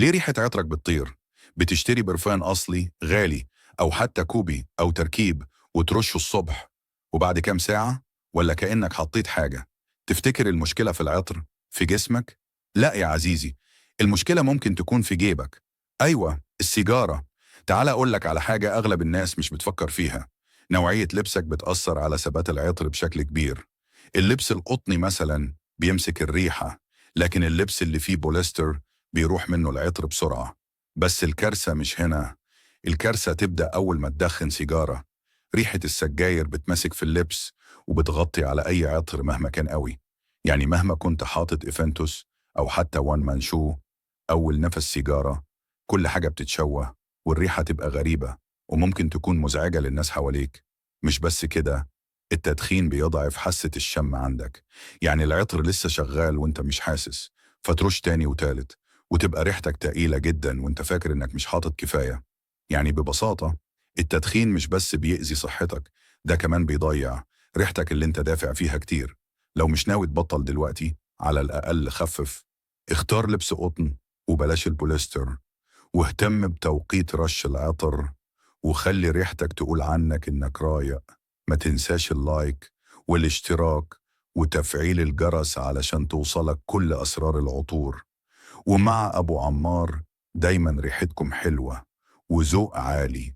ليه ريحة عطرك بتطير؟ بتشتري برفان أصلي غالي أو حتى copy أو تركيب وترشه الصبح، وبعد كام ساعة ولا كأنك حطيت حاجة. تفتكر المشكلة في العطر؟ في جسمك؟ لا يا عزيزي، المشكلة ممكن تكون في جيبك. أيوة، السيجارة. تعال أقول لك على حاجة أغلب الناس مش بتفكر فيها. نوعية لبسك بتأثر على ثبات العطر بشكل كبير. اللبس القطني مثلا بيمسك الريحة، لكن اللبس اللي فيه بوليستر بيروح منه العطر بسرعة. بس الكارثة مش هنا، الكارثة تبدأ أول ما تدخن سيجارة. ريحة السجاير بتمسك في اللبس وبتغطي على أي عطر مهما كان قوي. يعني مهما كنت حاطط إيفنتوس أو حتى one man show، أول نفس سيجارة كل حاجة بتتشوه والريحة تبقى غريبة وممكن تكون مزعجة للناس حواليك. مش بس كده، التدخين بيضعف حاسة الشم عندك، يعني العطر لسه شغال وانت مش حاسس، فترش تاني وتالت وتبقى ريحتك تقيلة جدا وانت فاكر انك مش حاطط كفاية. يعني ببساطة التدخين مش بس بيأذي صحتك، ده كمان بيضيع ريحتك اللي انت دافع فيها كتير. لو مش ناوي تبطل دلوقتي، على الأقل خفف، اختار لبس قطن وبلاش البوليستر، واهتم بتوقيت رش العطر، وخلي ريحتك تقول عنك إنك رايق. ما تنساش ال like والاشتراك وتفعيل الجرس علشان توصلك كل أسرار العطور. ومع أبو عمار دايما ريحتكم حلوة وذوق عالي.